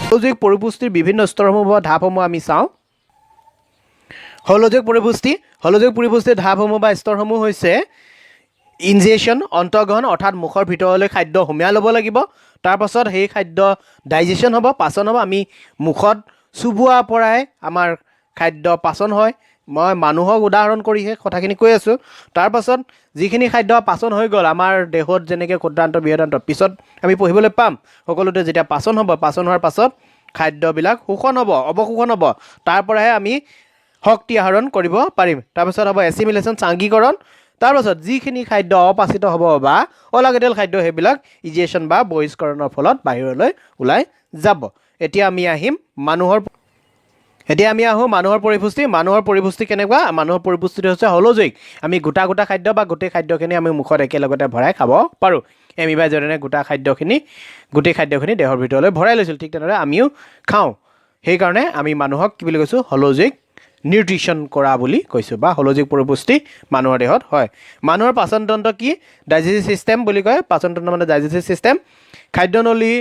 হলজৈৱিক পৰিপুষ্টিৰ বিভিন্ন স্তৰসমূহ বা ধাপসমূহ আমি চাওঁ। হলজৈৱিক পৰিপুষ্টি, হলজৈৱিক পৰিপুষ্টিৰ ধাপসমূহ বা স্তৰসমূহ হৈছে ইনজেশ্যন, অন্তৰ্গ্ৰহণ, অৰ্থাৎ মুখৰ ভিতৰলৈ খাদ্য সুমিয়াই ল'ব লাগিব। তাৰপাছত সেই খাদ্য ডাইজেশ্যন হ'ব, পাচন হ'ব। আমি মুখত চুবোৱাৰ পৰাই আমাৰ খাদ্য পাচন হয়। মই মানুহক উদাহৰণ কৰিহে কথাখিনি কৈ আছোঁ। তাৰপাছত যিখিনি খাদ্য পাচন হৈ গ'ল, আমাৰ দেহত যেনেকৈ ক্ষুদ্ৰান্ত, বৃহদান্ত পিছত আমি পঢ়িবলৈ পাম, সকলোতে যেতিয়া পাচন হ'ব, পাচন হোৱাৰ পাছত খাদ্যবিলাক শোষণ হ'ব, অৱশোষণ হ'ব, তাৰ পৰাহে আমি শক্তি আহৰণ কৰিব পাৰিম। তাৰপাছত হ'ব এছিমিলেশ্যন, চাংগীকৰণ। তাৰপাছত যিখিনি খাদ্য অপাচিত হ'ব বা অলাগতিয়াল খাদ্য, সেইবিলাক ইজেশ্যন বা বহিষ্কৰণৰ ফলত বাহিৰলৈ ওলাই যাব। এতিয়া আমি আহোঁ মানুহৰ পৰিপুষ্টি। মানুহৰ পৰিপুষ্টি কেনেকুৱা? মানুহৰ পৰিপুষ্টিটো হৈছে হলজৈৱিক। আমি গোটা গোটা খাদ্য বা গোটেই খাদ্যখিনি আমি মুখত একেলগতে ভৰাই খাব পাৰোঁ। এমিবাই যেনেদৰে গোটা খাদ্যখিনি, গোটেই খাদ্যখিনি দেহৰ ভিতৰলৈ ভৰাই লৈছিল, ঠিক তেনেদৰে আমিও খাওঁ। সেইকাৰণে আমি মানুহক কি বুলি কৈছোঁ? হলজৈৱিক নিউট্ৰিশ্যন কৰা বুলি কৈছোঁ বা হলজৈৱিক পৰিপুষ্টি মানুহৰ দেহত হয়। মানুহৰ পাচনতন্ত্ৰ কি? ডাইজেষ্টিভ ছিষ্টেম বুলি কয়। পাচনতন্ত্ৰ মানে ডাইজেষ্টিভ ছিষ্টেম। খাদ্যনলী,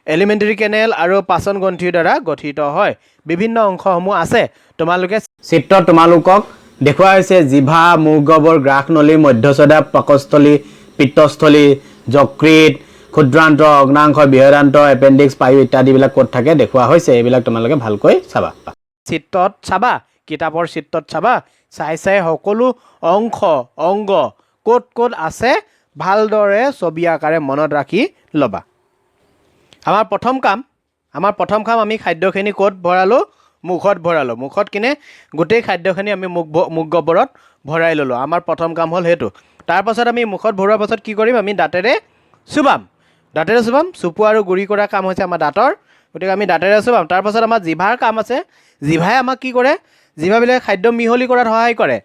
এলিমেণ্টেৰী কেনেল আৰু পাচন গ্ৰন্থিৰ দ্বাৰা গঠিত হয়। বিভিন্ন অংশসমূহ আছে। তোমালোকে চিত্ৰত তোমালোকক দেখুওৱা হৈছে জিভা, মুখগহ্বৰ, গ্ৰাসনলী, মধ্যচ্ছদা, পাকস্থলী, পিত্তস্থলী, যকৃত, ক্ষুদ্ৰান্ত, অগ্নাশয়, বৃহদান্ত, এপেণ্ডিক্স, পায়ু ইত্যাদিবিলাক ক'ত থাকে দেখুওৱা হৈছে। এইবিলাক তোমালোকে ভালকৈ চাবা। চিত্ৰত চাবা, কিতাপৰ চিত্ৰত চাবা। চাই চাই সকলো অংশ, অংগ ক'ত ক'ত আছে ভালদৰে ছবি আকাৰে মনত ৰাখি ল'বা। আমাৰ প্ৰথম কাম, আমি খাদ্যখিনি ক'ত ভৰালোঁ? মুখত ভৰালোঁ। মুখত কিনে গোটেই খাদ্যখিনি আমি মুখ গহ্বৰত ভৰাই ল'লোঁ। আমাৰ প্ৰথম কাম হ'ল সেইটো। তাৰপাছত আমি মুখত ভৰোৱাৰ পাছত কি কৰিম? আমি দাঁতেৰে চুবাম। দাঁতেৰে চুবাম। চুপোৱা আৰু গুড়ি কৰা কাম হৈছে আমাৰ দাঁতৰ। গতিকে আমি দাঁতেৰে চুবাম। তাৰপাছত আমাৰ জিভাৰ কাম আছে। জিভাই আমাক কি কৰে? জিভাবিলাকে খাদ্য মিহলি কৰাত সহায় কৰে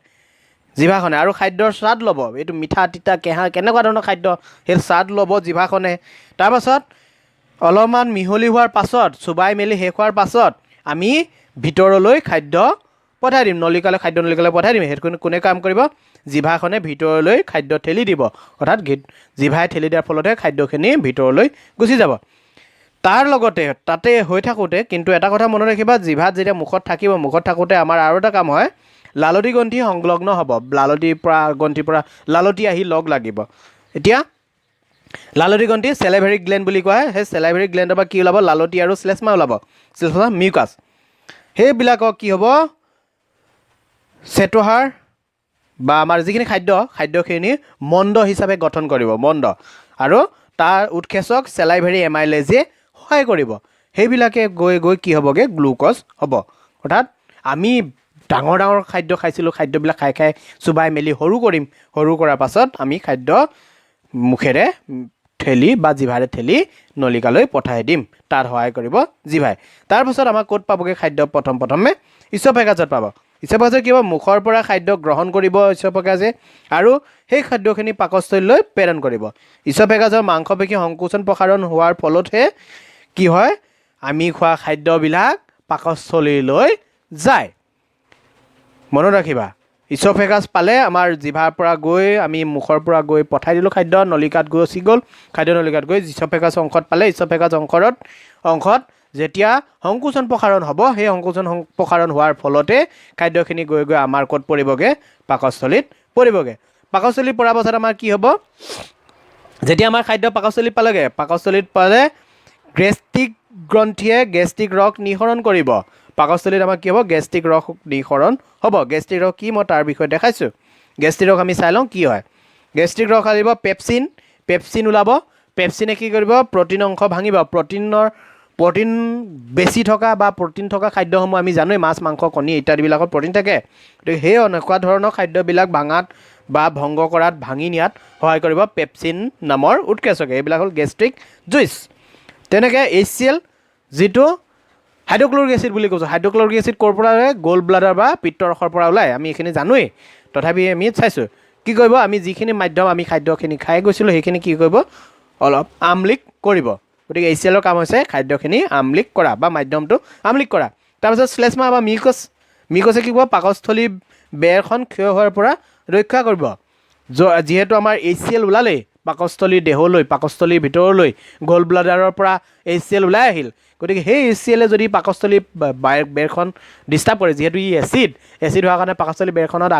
জিভাখনে আৰু খাদ্যৰ স্বাদ ল'ব। এইটো মিঠা, তিতা, কেঁহা, কেনেকুৱা ধৰণৰ খাদ্য, সেই স্বাদ ল'ব জিভাখনে। তাৰপাছত অলপমান মিহলি হোৱাৰ পাছত, চোবাই মেলি শেষ হোৱাৰ পাছত আমি ভিতৰলৈ খাদ্য পঠাই দিম, নলিকালৈ, খাদ্য নলিকালৈ পঠাই দিম। সেইটো কোনে কাম কৰিব? জিভাখনে ভিতৰলৈ খাদ্য ঠেলি দিব। অৰ্থাৎ জিভাই ঠেলি দিয়াৰ ফলতহে খাদ্যখিনি ভিতৰলৈ গুচি যাব। তাৰ লগতে তাতে হৈ থাকোঁতে কিন্তু এটা কথা মনত ৰাখিবা, জিভাত যেতিয়া মুখত থাকিব, মুখত থাকোঁতে আমাৰ আৰু এটা কাম হয়। লালতি গ্ৰন্থি সংলগ্ন হ'ব। লালতিৰ পৰা, গ্ৰন্থিৰ পৰা লালতি আহি লগ লাগিব। এতিয়া লালতি গ্ৰন্থি চেলাইভেৰী গ্লেণ্ড বুলি কোৱা হয়। সেই চেলাইভেৰী গ্লেণ্ডৰ পৰা কি ওলাব? লালতি আৰু শ্লেষ্মা ওলাব, শ্লেষ্মা, মিউকাছ। সেইবিলাকক কি হ'ব? শ্বেতসাৰ বা আমাৰ যিখিনি খাদ্য, খাদ্যখিনি মণ্ড হিচাপে গঠন কৰিব। মণ্ড আৰু তাৰ উৎসেচক চেলাইভেৰী এমাইলেজে সহায় কৰিব। সেইবিলাকে গৈ গৈ কি হ'বগৈ? গ্লুক'জ হ'ব। অৰ্থাৎ আমি ডাঙৰ ডাঙৰ খাদ্য খাইছিলোঁ। খাদ্যবিলাক খাই খাই চোবাই মেলি সৰু কৰিম। সৰু কৰাৰ পাছত আমি খাদ্য মুখেৰে ঠেলি বা জিভাৰে ঠেলি নলিকালৈ পঠাই দিম। তাত সহায় কৰিব জিভাই। তাৰপাছত আমাক ক'ত পাবগৈ খাদ্য? প্ৰথম প্ৰথমে ইছ'ফেগাছত পাব। ইছ'ফেগাছত কি হ'ব? মুখৰ পৰা খাদ্য গ্ৰহণ কৰিব ইছ'ফেগাছে আৰু সেই খাদ্যখিনি পাকস্থলীলৈ প্ৰেৰণ কৰিব। ইছ'ফেগাছৰ মাংসপেশী সংকোচন প্ৰসাৰণ হোৱাৰ ফলতহে কি হয়? আমি খোৱা খাদ্যবিলাক পাকস্থলীলৈ যায়। মনত ৰাখিবা, ইছ'ফেগাছ পালে আমাৰ জিভাৰ পৰা গৈ, আমি মুখৰ পৰা গৈ পঠাই দিলোঁ খাদ্য, নলিকাত গুচি গ'ল। খাদ্য নলিকাত গৈ ইছ'ফেগাছ অংশত পালে। ইছ'ফেগাছ অংশত যেতিয়া সংকোচন প্ৰসাৰণ হ'ব, সেই সংকোচন প্ৰসাৰণ হোৱাৰ ফলতে খাদ্যখিনি গৈ গৈ আমাৰ ক'ত পৰিবগৈ? পাকস্থলীত পৰিবগৈ। পাকস্থলীত পৰাৰ পাছত আমাৰ কি হ'ব? যেতিয়া আমাৰ খাদ্য পাকস্থলীত পালেগৈ, পাকস্থলীত পালে গেষ্ট্ৰিক গ্ৰন্থিয়ে গেষ্ট্ৰিক ৰস নিঃসৰণ কৰিব। পাকস্থলীত আমাৰ কি হ'ব? গেষ্ট্ৰিক ৰস নিঃসৰণ হ'ব। গেষ্ট্ৰিক ৰস কি, মই তাৰ বিষয়ে দেখাইছোঁ। গেষ্ট্ৰিক ৰস আমি চাই লওঁ কি হয়। গেষ্ট্ৰিক ৰস আহিব, পেপচিন, পেপচিন ওলাব। পেপচিনে কি কৰিব? প্ৰ'টিন অংশ ভাঙিব। প্ৰ'টিন বেছি থকা বা প্ৰ'টিন থকা খাদ্যসমূহ আমি জানোৱেই, মাছ, মাংস, কণী ইত্যাদিবিলাকত প্ৰ'টিন থাকে। গতিকে সেই এনেকুৱা ধৰণৰ খাদ্যবিলাক ভাঙাত বা ভংগ কৰাত, ভাঙি নিয়াত সহায় কৰিব পেপচিন নামৰ উৎসেচকে। এইবিলাক হ'ল গেষ্ট্ৰিক জুইচ। তেনেকৈ এইচ চি এল, যিটো হাইড্ৰক্লৰিক এচিড বুলি কৈছোঁ। হাইড্ৰক্লৰিক এচিড ক'ৰ পৰা ওলায়? গ'ল ব্লাডাৰ বা পিত্তৰসৰ পৰা ওলায়। আমি এইখিনি জানোৱেই, তথাপি আমি চাইছোঁ। কি কৰিব? আমি যিখিনি মাধ্যম আমি খাদ্যখিনি খাই গৈছিলোঁ, সেইখিনি কি কৰিব? অলপ আম্লিক কৰিব। গতিকে এইচ চি এলৰ কাম হৈছে খাদ্যখিনি আম্লিক কৰা বা মাধ্যমটো আম্লিক কৰা। তাৰপিছত শ্লেষ্মা বা মিউকাছ। মিউকাছে কি কৰিব? পাকস্থলী বেৰখন ক্ষয় হোৱাৰ পৰা ৰক্ষা কৰিব। যিহেতু আমাৰ এইচ চি এল ওলালেই বা পাকস্থলীৰ দেহলৈ, পাকস্থলীৰ ভিতৰলৈ গ'ল ব্লাডাৰৰ পৰা HCl ওলাই আহিল। গতিকে সেই HClে যদি পাকস্থলীৰ বেৰখন ডিষ্টাৰ্ব কৰে, যিহেতু ই এচিড, এচিড হোৱাৰ কাৰণে পাকস্থলীৰ বেৰখনত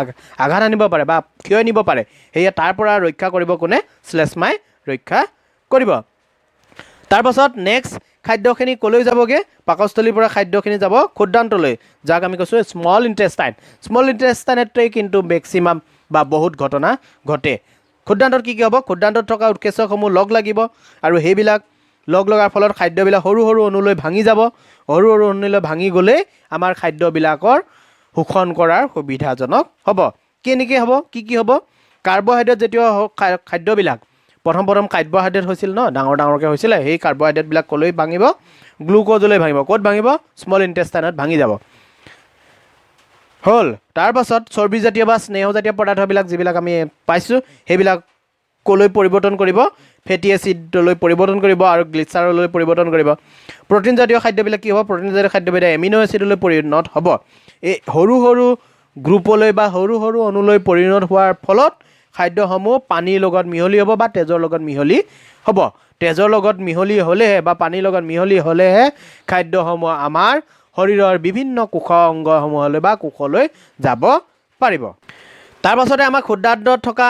আঘাত আনিব পাৰে বা ক্ষয় নিব পাৰে। সেয়ে তাৰ পৰা ৰক্ষা কৰিব কোনে? শ্লেষ্মাই ৰক্ষা কৰিব। তাৰপাছত নেক্সট খাদ্যখিনি ক'লৈ যাবগৈ? পাকস্থলীৰ পৰা খাদ্যখিনি যাব ক্ষুদ্ৰান্তলৈ, যাক আমি কৈছোঁ স্মল ইণ্টেষ্টাইন। স্মল ইণ্টেষ্টাইনতেই কিন্তু মেক্সিমাম বা বহুত ঘটনা ঘটে। ক্ষুদ্ৰান্তত কি কি হ'ব? ক্ষুদ্ৰান্তত থকা উৎসেচকসমূহ লগ লাগিব আৰু সেইবিলাক লগ লগাৰ ফলত খাদ্যবিলাক সৰু সৰু অণুলৈ ভাঙি যাব। সৰু সৰু অণুলৈ ভাঙি গ'লেই আমাৰ খাদ্যবিলাকৰ শোষণ কৰাৰ সুবিধাজনক হ'ব। কেনেকৈ হ'ব? কি কি হ'ব? কাৰ্বহাইড্ৰেট জাতীয় খাদ্যবিলাক প্ৰথম প্ৰথম কাৰ্বহাইড্ৰেট হৈছিল ন, ডাঙৰ ডাঙৰকৈ হৈছিলে। সেই কাৰ্বহাইড্ৰেটবিলাক ক'লৈ ভাঙিব? গ্লুক'জলৈ ভাঙিব। ক'ত ভাঙিব? স্মল ইণ্টেষ্টাইনত ভাঙি যাব। হ'ল, তাৰপাছত চৰ্বিজাতীয় বা স্নেহজাতীয় পদাৰ্থবিলাক যিবিলাক আমি পাইছোঁ, সেইবিলাক ক'লৈ পৰিৱৰ্তন কৰিব? ফেটি এচিডলৈ পৰিৱৰ্তন কৰিব আৰু গ্লিচাৰলৈ পৰিৱৰ্তন কৰিব। প্ৰ'টিনজাতীয় খাদ্যবিলাক কি হ'ব? প্ৰ'টিনজাতীয় খাদ্যবিলাক এমিন' এচিডলৈ পৰিণত হ'ব। এই সৰু সৰু গ্ৰুপলৈ বা সৰু সৰু অণুলৈ পৰিণত হোৱাৰ ফলত খাদ্যসমূহ পানীৰ লগত মিহলি হ'ব বা তেজৰ লগত মিহলি হ'ব। তেজৰ লগত মিহলি হ'লেহে বা পানীৰ লগত মিহলি হ'লেহে খাদ্যসমূহ আমাৰ শৰীৰৰ বিভিন্ন কোষ অংগসমূহলৈ বা কোষলৈ যাব পাৰিব। তাৰপাছতে আমাৰ ক্ষুদ্ৰান্তত থকা,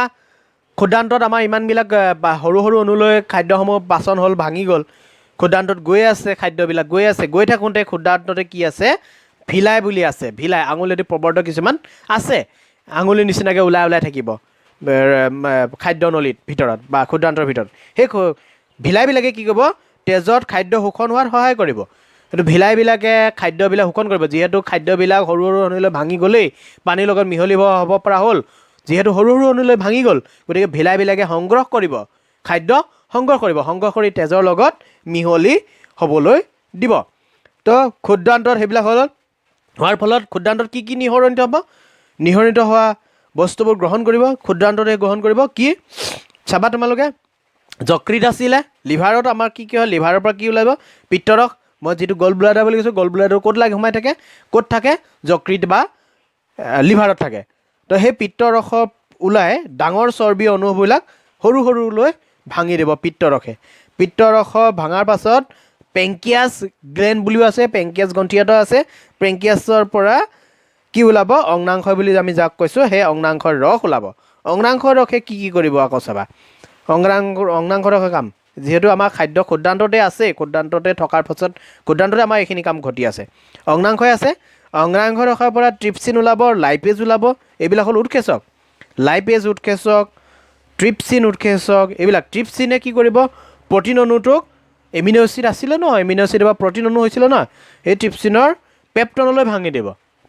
ক্ষুদ্ৰান্তত আমাৰ ইমানবিলাক বা সৰু সৰু অণুলৈ খাদ্যসমূহ পাচন হ'ল, ভাঙি গ'ল। ক্ষুদ্ৰান্তত গৈ আছে, খাদ্যবিলাক গৈ আছে। গৈ থাকোঁতে ক্ষুদ্ৰান্ততে কি আছে? ভিলাই বুলি আছে। ভিলাই আঙুলিয়েদি প্ৰৱৰ্ত কিছুমান আছে, আঙুলিৰ নিচিনাকৈ ওলাই ওলাই থাকিব খাদ্য নলীত ভিতৰত বা ক্ষুদ্ৰান্তৰ ভিতৰত। সেই ভিলাইবিলাকে কি কৰিব? তেজত খাদ্য শোষণ হোৱাত সহায় কৰিব। সেইটো ভিলাইবিলাকে খাদ্যবিলাক শোষণ কৰিব। যিহেতু খাদ্যবিলাক সৰু সৰু অণুলৈ ভাঙি গ'লেই পানীৰ লগত মিহলি হ'ব পৰা হ'ল, যিহেতু সৰু সৰু অণুলৈ ভাঙি গ'ল, গতিকে ভিলাইবিলাকে সংগ্ৰহ কৰিব, খাদ্য সংগ্ৰহ কৰিব, সংগ্ৰহ কৰি তেজৰ লগত মিহলি হ'বলৈ দিব। তো ক্ষুদ্ৰান্তত সেইবিলাক হ'ল। হোৱাৰ ফলত ক্ষুদ্ৰান্তত কি কি নিহৰণিত হ'ব? নিহৰণিত হোৱা বস্তুবোৰ গ্ৰহণ কৰিব, ক্ষুদ্ৰান্ততে গ্ৰহণ কৰিব। কি চাবা তোমালোকে, যকৃত আছিলে, লিভাৰত আমাৰ কি কি হয়? লিভাৰৰ পৰা কি ওলাব? পিত্তৰস। মই যিটো গল ব্লাডাৰ বুলি কৈছোঁ, গল ব্লাডাৰ ক'ত লাগি সোমাই থাকে? ক'ত থাকে? যকৃত বা লিভাৰত থাকে। তো সেই পিত্তৰস ওলাই ডাঙৰ চৰ্বি অণুবিলাক সৰু সৰুলৈ ভাঙি দিব পিত্তৰসে। পিত্তৰস ভাঙাৰ পাছত পেংকিয়াছ গ্লেণ্ড বুলিও আছে, পেংকিয়াছ গ্ৰন্থি এটা আছে। পেংকিয়াছৰ পৰা কি ওলাব? অগ্নাশয় বুলি আমি যাক কৈছোঁ, সেই অগ্নাশয়ৰ ৰস ওলাব। অগ্নাশয়ৰ ৰসে কি কি কৰিব আকৌ চাবা। অগ্নাশয়ৰ ৰসৰ কাম, যিহেতু আমাৰ খাদ্য ক্ষুদ্ৰান্ততে আছে, ক্ষুদ্ৰান্ততে থকাৰ পাছত ক্ষুদ্ৰান্ততে আমাৰ এইখিনি কাম ঘটি আছে। অগ্নাশয় আছে, অগ্নাশয় ৰসৰ পৰা ট্ৰিপচিন ওলাব, লাইপেজ ওলাব। এইবিলাক হ'ল উৎসেচক। লাইপেজ উৎসেচক, ট্ৰিপচিন উৎসেচক, এইবিলাক। ট্ৰিপচিনে কি কৰিব? প্ৰটিন অণুটোক, এমিন' এচিড আছিলে ন, এমিন' এচিড বা প্ৰটিন অণু হৈছিলে ন, সেই ট্ৰিপচিনৰ পেপটনলৈ ভাঙি দিব।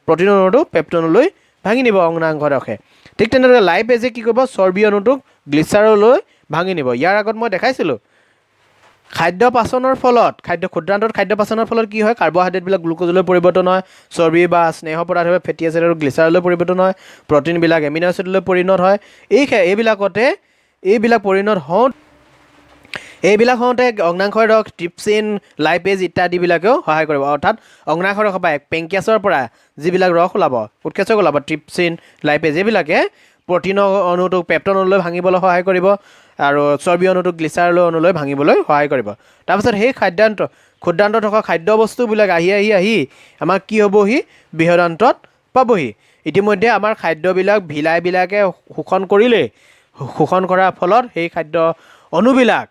প্ৰটিন অণুটো পেপটনলৈ ভাঙি নিব অগ্নাশয় ৰসে। ঠিক তেনেদৰে লাইপেজে কি কৰিব? চৰ্বি অণুটোক গ্লিচাৰলৈ ভাঙি নিব। ইয়াৰ আগত মই দেখাইছিলোঁ, খাদ্য পাচনৰ ফলত, খাদ্য ক্ষুদ্ৰান্তত খাদ্য পাচনৰ ফলত কি হয়? কাৰ্বহাইড্ৰেটবিলাক গ্লুক'জলৈ পৰিৱৰ্তন হয়, চৰ্বি বা স্নেহ পদাৰ্থ ফেটি এচিড আৰু গ্লিচাৰলৈ পৰিৱৰ্তন হয়, প্ৰটিনবিলাক এমিন' এচিডলৈ পৰিণত হয়। এইবিলাকতে এইবিলাক পৰিণত হওঁ, এইবিলাক হওঁতে অগ্নাশয় ৰস, ট্ৰিপচিন, লাইপেজ ইত্যাদিবিলাকেও সহায় কৰিব। অৰ্থাৎ অগ্নাশয় ৰসৰ পৰা, পেংকিয়াছৰ পৰা যিবিলাক ৰস ওলাব, উৎসেচক ওলাব, ট্ৰিপচিন, লাইপেজ, এইবিলাকে প্ৰটিনৰ অণুটোক পেপটন অণুলৈ ভাঙিবলৈ সহায় কৰিব আৰু চৰ্বি অণুটোক গ্লিচাৰলৈ অণুলৈ ভাঙিবলৈ সহায় কৰিব। তাৰপিছত সেই খাদ্যান্ত, ক্ষুদ্ৰান্তত থকা খাদ্যবস্তুবিলাক আহি আহি আহি আমাৰ কি হ'বহি? বৃহদান্তত পাবহি। ইতিমধ্যে আমাৰ খাদ্যবিলাক ভিলাইবিলাকে শোষণ কৰিলেই। শোষণ কৰাৰ ফলত সেই খাদ্য অণুবিলাক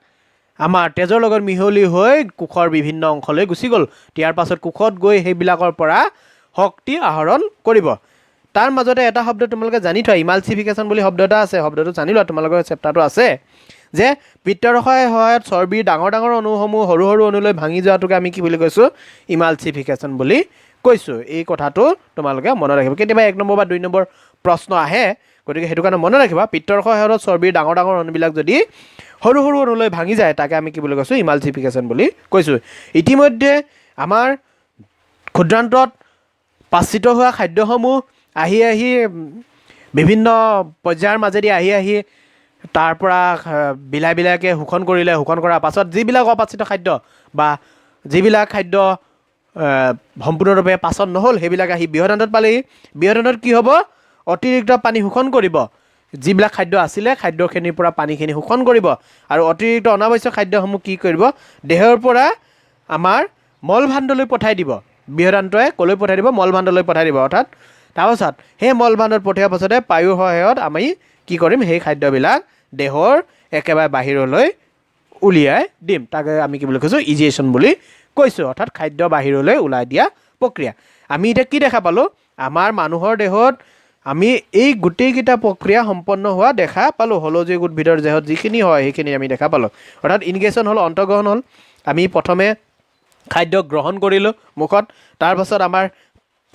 আমাৰ তেজৰ লগত মিহলি হৈ কোষৰ বিভিন্ন অংশলৈ গুচি গ'ল। ইয়াৰ পাছত কোষত গৈ সেইবিলাকৰ পৰা শক্তি আহৰণ কৰিব। তাৰ মাজতে এটা শব্দ তোমালোকে জানি থোৱা, ইমালচিফিকেশ্যন বুলি শব্দ এটা আছে। শব্দটো জানি লোৱা, তোমালোকৰ চেপ্টাৰটো আছে যে পিত্তৰসৰ সহায়ত চৰ্বিৰ ডাঙৰ ডাঙৰ অণুসমূহ সৰু সৰু অণুলৈ ভাঙি যোৱাটোকে আমি কি বুলি কৈছোঁ? ইমালচিফিকেশ্যন বুলি কৈছোঁ। এই কথাটো তোমালোকে মনত ৰাখিবা। কেতিয়াবা 1 নম্বৰ বা 2 নম্বৰ প্ৰশ্ন আহে, গতিকে সেইটো কাৰণে মনত ৰাখিবা। পিত্তৰসৰ সহায়ত চৰ্বিৰ ডাঙৰ ডাঙৰ অণুবিলাক যদি সৰু সৰু অণুলৈ ভাঙি যায়, তাকে আমি কি বুলি কৈছোঁ? ইমালচিফিকেশ্যন বুলি কৈছোঁ। ইতিমধ্যে আমাৰ ক্ষুদ্ৰান্তত পাচিত হোৱা খাদ্যসমূহ আহি আহি বিভিন্ন পৰ্যায়ৰ মাজেদি আহি আহি তাৰ পৰা বিলাইবিলাকে শোষণ কৰিলে। শোষণ কৰাৰ পাছত যিবিলাক অপাচিত খাদ্য বা যিবিলাক খাদ্য সম্পূৰ্ণৰূপে পাচন নহ'ল, সেইবিলাক আহি বৃহদান্তত পালেহি। বৃহদান্তত কি হ'ব? অতিৰিক্ত পানী শোষণ কৰিব। যিবিলাক খাদ্য আছিলে, খাদ্যখিনিৰ পৰা পানীখিনি শোষণ কৰিব আৰু অতিৰিক্ত অনাৱশ্যক খাদ্যসমূহ কি কৰিব? দেহৰ পৰা আমাৰ মলভাণ্ডলৈ পঠাই দিব। বৃহদান্তই ক'লৈ পঠাই দিব? মলভাণ্ডলৈ পঠাই দিব। অৰ্থাৎ তাৰপাছত সেই মলভাণ্ডত পঠিওৱাৰ পাছতে পায়ুৰ সহায়ত আমি কি কৰিম? সেই খাদ্যবিলাক দেহৰ একেবাৰে বাহিৰলৈ উলিয়াই দিম। তাকে আমি কি বুলি কৈছোঁ? ইজেশ্যন বুলি কৈছোঁ, অৰ্থাৎ খাদ্য বাহিৰলৈ ওলাই দিয়া প্ৰক্ৰিয়া। আমি এতিয়া কি দেখা পালোঁ? আমাৰ মানুহৰ দেহত আমি এই গোটেইকেইটা প্ৰক্ৰিয়া সম্পন্ন হোৱা দেখা পালোঁ। হলজৈৱিক উদ্ভিদৰ দেহত যিখিনি হয়, সেইখিনি আমি দেখা পালোঁ। অৰ্থাৎ ইনগেশ্যন হ'ল, অন্তৰ্গ্ৰহণ হ'ল। আমি প্ৰথমে খাদ্য গ্ৰহণ কৰিলোঁ মুখত, তাৰপাছত আমাৰ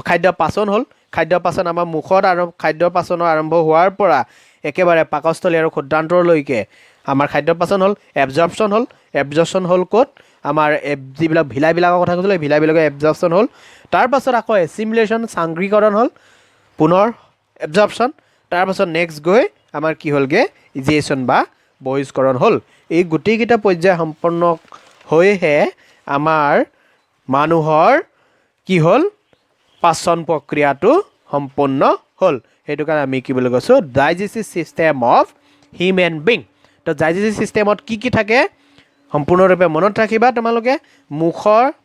খাদ্য পাচন হ'ল। খাদ্য পাচন আমাৰ মুখত আৰু খাদ্য পাচনৰ আৰম্ভ হোৱাৰ পৰা একেবাৰে পাকস্থলী আৰু ক্ষুদ্ৰান্তৰলৈকে আমাৰ খাদ্য পাচন হ'ল। এবজৰ্পশ্যন হ'ল। এবজৰ্পশ্যন হ'ল ক'ত? আমাৰ যিবিলাক ভিলাইবিলাকৰ কথা কৈছিলোঁ, সেই ভিলাইবিলাকৰ এবজৰ্পশ্যন হ'ল। তাৰপাছত আকৌ এছিমিলেশ্যন, সাংগ্ৰীকৰণ হ'ল, পুনৰ এবজৰ্পশ্যন। তাৰপাছত নেক্সট গৈ আমাৰ কি হ'লগৈ? ইজেশ্যন বা বহিষ্কৰণ হ'ল। এই গোটেইকেইটা পৰ্যায় সম্পন্ন হৈহে আমাৰ মানুহৰ কি হ'ল? পাচন প্ৰক্ৰিয়াটো সম্পূৰ্ণ হ'ল। সেইটো কাৰণে আমি কি বুলি কৈছোঁ? Digestive system of human being. তো ডাইজেষ্টিভ ছিষ্টেমত কি কি থাকে, সম্পূৰ্ণৰূপে মনত ৰাখিবা তোমালোকে।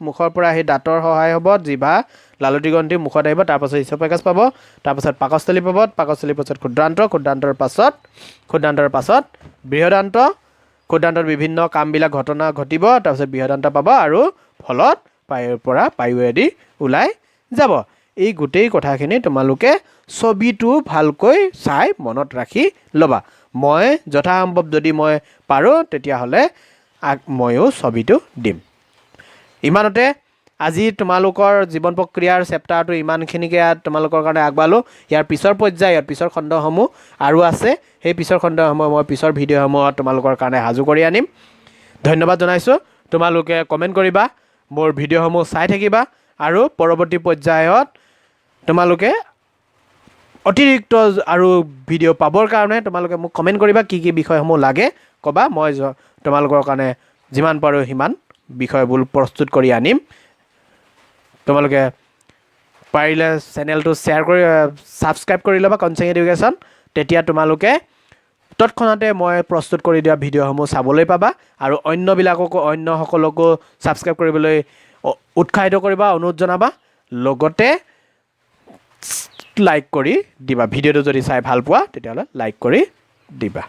মুখৰ পৰা আহি দাঁতৰ সহায় হ'ব, জিভা, লালতি গ্ৰন্থি মুখত আহিব, তাৰপাছত ইচ'ফেগাছ পাব, তাৰপাছত পাকস্থলী পাব, পাকস্থলীৰ পাছত ক্ষুদ্ৰান্ত, ক্ষুদ্ৰান্তৰ পাছত বৃহদান্ত। ক্ষুদ্ৰান্তত বিভিন্ন কামবিলাক ঘটনা ঘটিব, তাৰপিছত বৃহদান্ত পাব আৰু ফলত পায়ুৰ পৰা পায়ুৱেদি ওলাই যাব। এই গোটেই কথাখিনি তোমালোকে ছবিটো ভালকৈ চাই মনত ৰাখি ল'বা। মই যথাসম্ভৱ যদি মই পাৰোঁ, তেতিয়াহ'লে ময়ো ছবিটো দিম। ইমানতে আজি তোমালোকৰ জীৱন প্ৰক্ৰিয়াৰ চেপ্টাৰটো ইমানখিনিকে তোমালোকৰ কাৰণে আগবঢ়ালোঁ। ইয়াৰ পিছৰ পৰ্যায়ত পিছৰ খণ্ডসমূহ আৰু আছে। সেই পিছৰ খণ্ডসমূহ মই পিছৰ ভিডিঅ'সমূহত তোমালোকৰ কাৰণে সাজু কৰি আনিম। ধন্যবাদ জনাইছোঁ। তোমালোকে কমেণ্ট কৰিবা, মোৰ ভিডিঅ'সমূহ চাই থাকিবা আৰু পৰৱৰ্তী পৰ্যায়ত তোমালোকে অতিৰিক্ত আৰু ভিডিঅ' পাবৰ কাৰণে তোমালোকে মোক কমেণ্ট কৰিবা। কি কি বিষয়সমূহ লাগে ক'বা। মই তোমালোকৰ কাৰণে যিমান পাৰোঁ সিমান বিষয়বোৰ প্ৰস্তুত কৰি আনিম। তোমালোকে পাৰিলে চেনেলটো শ্বেয়াৰ কৰি ছাবস্ক্ৰাইব কৰি ল'বা কনচেং এডুকেশ্যন। তেতিয়া তোমালোকে তৎক্ষণাতে মই প্ৰস্তুত কৰি দিয়া ভিডিঅ'সমূহ চাবলৈ পাবা আৰু অন্যবিলাককো, অন্যসকলকো ছাবস্ক্ৰাইব কৰিবলৈ উৎসাহিত কৰিবা, অনুৰোধ জনাবা। লগতে লাইক কৰি দিবা। ভিডিঅ'টো যদি চাই ভাল পোৱা, তেতিয়াহ'লে লাইক কৰি দিবা।